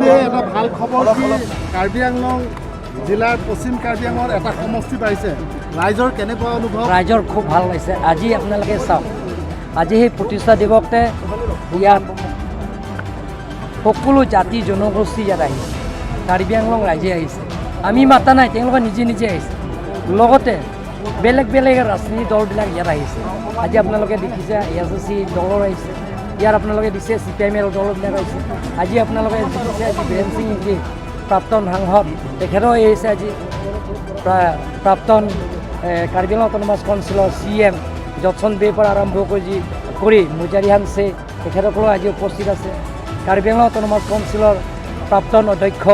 খুবেই এটা ভাল খবৰ কি, কাৰ্বি আংলং জিলাৰ পশ্চিম কাৰ্বি আংলঙত এটা সমষ্টি পাইছে। ৰাইজৰ কেনেকুৱা অনুভৱ? ৰাইজৰ খুব ভাল লাগিছে। আজি আপোনালোকে চাওক, আজি সেই প্ৰতিষ্ঠা দিৱসতে ইয়াত সকলো জাতি জনগোষ্ঠী ইয়াত আহিছে। কাৰ্বি আংলং ৰাইজে আহিছে, আমি মাতা নাই, তেওঁলোকে নিজে নিজে আহিছে। লগতে বেলেগ বেলেগ ৰাজনীতি দলবিলাক ইয়াত আহিছে। আজি আপোনালোকে দেখিছে, এছ এছ চি দলৰ আহিছে ইয়াত, আপোনালোকে দিছে C P I M L দলবিলাক আহিছে। আজি আপোনালোকে দেখিছে, আজি বীৰেণ সিং ইংতি, প্ৰাক্তন সাংসদ, তেখেতো আহিছে। আজি প্ৰাক্তন কাৰ্বি আংলং অট'নমাছ কাউন্সিলৰ চি এম জনছন বেৰ পৰা আৰম্ভ কৰি মুজাৰিহান চে, তেখেতসকলো আজি উপস্থিত আছে। কাৰ্বি আংলং অট'নমাছ কাউন্সিলৰ প্ৰাক্তন অধ্যক্ষ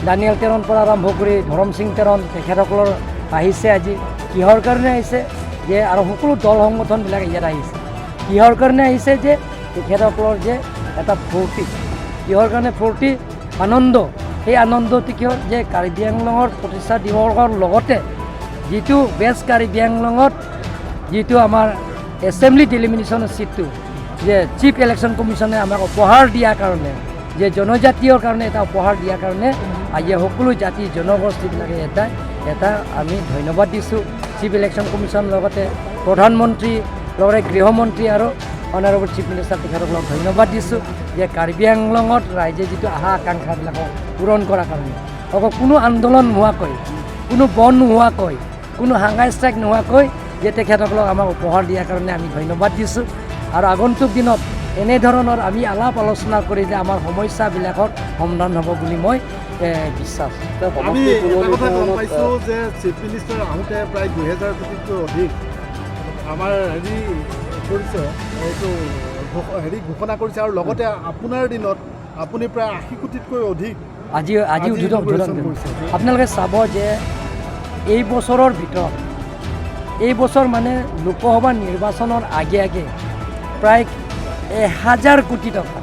দানিয়েল টেৰণ পৰা আৰম্ভ কৰি ধৰম সিং টেৰণ, তেখেতসকলৰ আহিছে। আজি কিহৰ কাৰণে আহিছে যে, আৰু সকলো দল সংগঠনবিলাক ইয়াত আহিছে, কিহৰ কাৰণে আহিছে যে তেখেতসকলৰ যে এটা ফূৰ্তি, কিহৰ কাৰণে ফূৰ্তি, আনন্দ, সেই আনন্দটো কিহৰ যে কাৰ্বি আংলঙৰ প্ৰতিষ্ঠা দিৱসৰ লগতে যিটো ৱেষ্ট কাৰ্বি আংলঙত যিটো আমাৰ এছেম্বলি ডিলিমিটেশ্যনৰ ছিটটো যে চিফ ইলেকশ্যন কমিশ্যনে আমাক উপহাৰ দিয়াৰ কাৰণে, যে জনজাতীয়ৰ কাৰণে এটা উপহাৰ দিয়াৰ কাৰণে আজি সকলো জাতি জনগোষ্ঠীবিলাকে এটা এটা আমি ধন্যবাদ দিছোঁ চিফ ইলেকশ্যন কমিশ্যন, লগতে প্ৰধানমন্ত্ৰী, লগতে গৃহমন্ত্ৰী আৰু অনাৰেবল চিফ মিনিষ্টাৰ, তেখেতসকলক ধন্যবাদ দিছোঁ যে কাৰ্বি আংলঙত ৰাইজে যিটো আশা আকাংক্ষাবিলাকক পূৰণ কৰাৰ কাৰণে অকল কোনো আন্দোলন নোহোৱাকৈ, কোনো বন্ধ নোহোৱাকৈ, কোনো হাংগাৰ ষ্ট্ৰাইক নোহোৱাকৈ যে তেখেতসকলক আমাক উপহাৰ দিয়াৰ কাৰণে আমি ধন্যবাদ দিছোঁ। আৰু আগন্তুক দিনত এনেধৰণৰ আমি আলাপ আলোচনা কৰি যে আমাৰ সমস্যাবিলাকৰ সমাধান হ'ব বুলি মই বিশ্বাস। আমি এটা কথা গম পাইছোঁ যে চিফ মিনিষ্টাৰ আহোঁতে প্ৰায় 2000 কোটিতকৈ অধিক আমাৰ হেৰি কৰিছে, এইটো হেৰি ঘোষণা কৰিছে আৰু লগতে আপোনাৰ দিনত আপুনি প্ৰায় 80 কোটিতকৈ অধিক আজি আজি আজি উদ্বোধন উদ্বোধন inauguration কৰিম। কৰিছে। আপোনালোকে চাব যে এই বছৰৰ ভিতৰত, এই বছৰ মানে লোকসভা নিৰ্বাচনৰ আগে আগে প্ৰায় 1000 কোটি টকা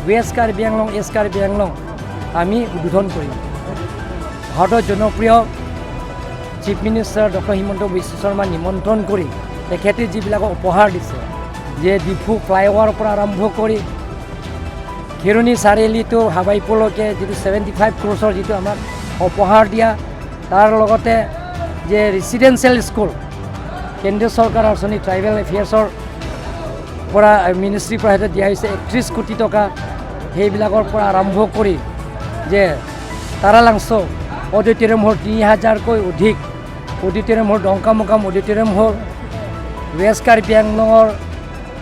ৱেষ্ট কাৰ্বি আংলং, ইষ্ট কাৰ্বি আংলং আমি উদ্বোধন কৰিম। ভাৰতৰ জনপ্ৰিয় chief minister doctor Himanta Biswa Sarma নিমন্ত্ৰণ কৰি তেখেতে যিবিলাকক উপহাৰ দিছে যে ডিফু ফ্লাইঅভাৰৰ পৰা আৰম্ভ কৰি খেৰণি চাৰিআলিটো হাবাইপুৰলৈকে যিটো 75 ক্ৰ'ৰ্ছৰ যিটো আমাক উপহাৰ দিয়া, তাৰ লগতে যে ৰেচিডেঞ্চিয়েল স্কুল কেন্দ্ৰীয় চৰকাৰৰ আঁচনি ট্ৰাইবেল এফেয়াৰ্ছৰ পৰা, মিনিষ্ট্ৰীৰ পৰা সেইটো দিয়া হৈছে 31 কোটি টকা, সেইবিলাকৰ পৰা আৰম্ভ কৰি যে তাৰালাংছ অডিটৰিয়াম হল, 3000কৈ অধিক auditorium hall, Dongkamukam auditorium hall, West Karbi আংলঙৰ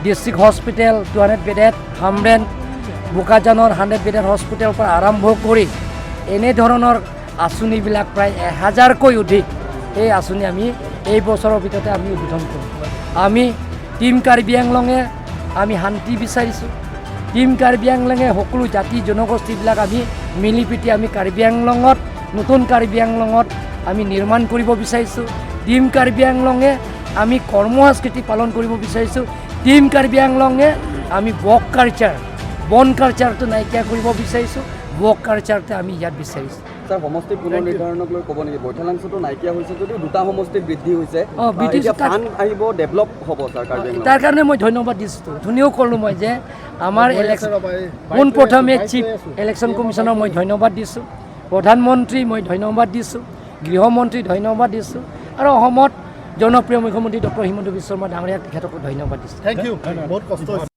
ডিষ্ট্ৰিক্ট হস্পিটেল 200 বেডেড, হামৰেন বোকাজানৰ 100 বেডেড হস্পিটেলৰ পৰা আৰম্ভ কৰি এনেধৰণৰ আঁচনিবিলাক প্ৰায় 1000কৈ অধিক এই আঁচনি আমি এই বছৰৰ ভিতৰতে আমি উদ্বোধন কৰিম। আমি টীম কাৰ্বি আংলঙে আমি শান্তি বিচাৰিছোঁ। টীম কাৰ্বি আংলঙে সকলো জাতি জনগোষ্ঠীবিলাক আমি মিলি প্ৰীতি আমি কাৰ্বি আংলঙত, নতুন কাৰ্বি আংলঙত আমি নিৰ্মাণ কৰিব বিচাৰিছোঁ। টীম কাৰ্বি আংলঙে আমি কৰ্ম সংস্কৃতি পালন কৰিব বিচাৰিছোঁ। টীম কাৰ্বি আংলঙে আমি বক কালচাৰ, বন কালচাৰটো নাইকিয়া কৰিব বিচাৰিছোঁ। বক কালচাৰটো আমি ইয়াত বিচাৰিছোঁ। ছাৰ, সমষ্টি পুনৰ নিৰ্ধাৰণক লৈ ক'ব নেকি? বৈঠালাংছটো নাইকিয়া হৈছে যদিও দুটা সমষ্টি বৃদ্ধি হৈছে। বৃদ্ধি এতিয়া ফাণ্ড আহিব, ডেভেলপ হ'ব ছাৰ কাৰ্বি আংলং? তাৰ কাৰণে মই ধন্যবাদ দিছোঁ। ধুনীয়াও ক'লোঁ মই যে আমাৰ গৈ আছে ইলেকশ্যন ৰ'বা, এই বাইক লৈ পোনপ্ৰথমে আছোঁ, বাইক চিফ লৈ আছোঁ। ইলেকশ্যন কমিশ্যনক মই ধন্যবাদ দিছোঁ, প্ৰধানমন্ত্ৰী মই ধন্যবাদ দিছোঁ, গৃহমন্ত্ৰী ধন্যবাদ দিছোঁ আৰু অসমত জনপ্ৰিয় মুখ্যমন্ত্ৰী ডক্টৰ হিমন্ত বিশ্ব শৰ্মা ডাঙৰীয়াক, তেখেতকো ধন্যবাদ দিছোঁ। Thank U, বহুত কষ্ট হৈছে।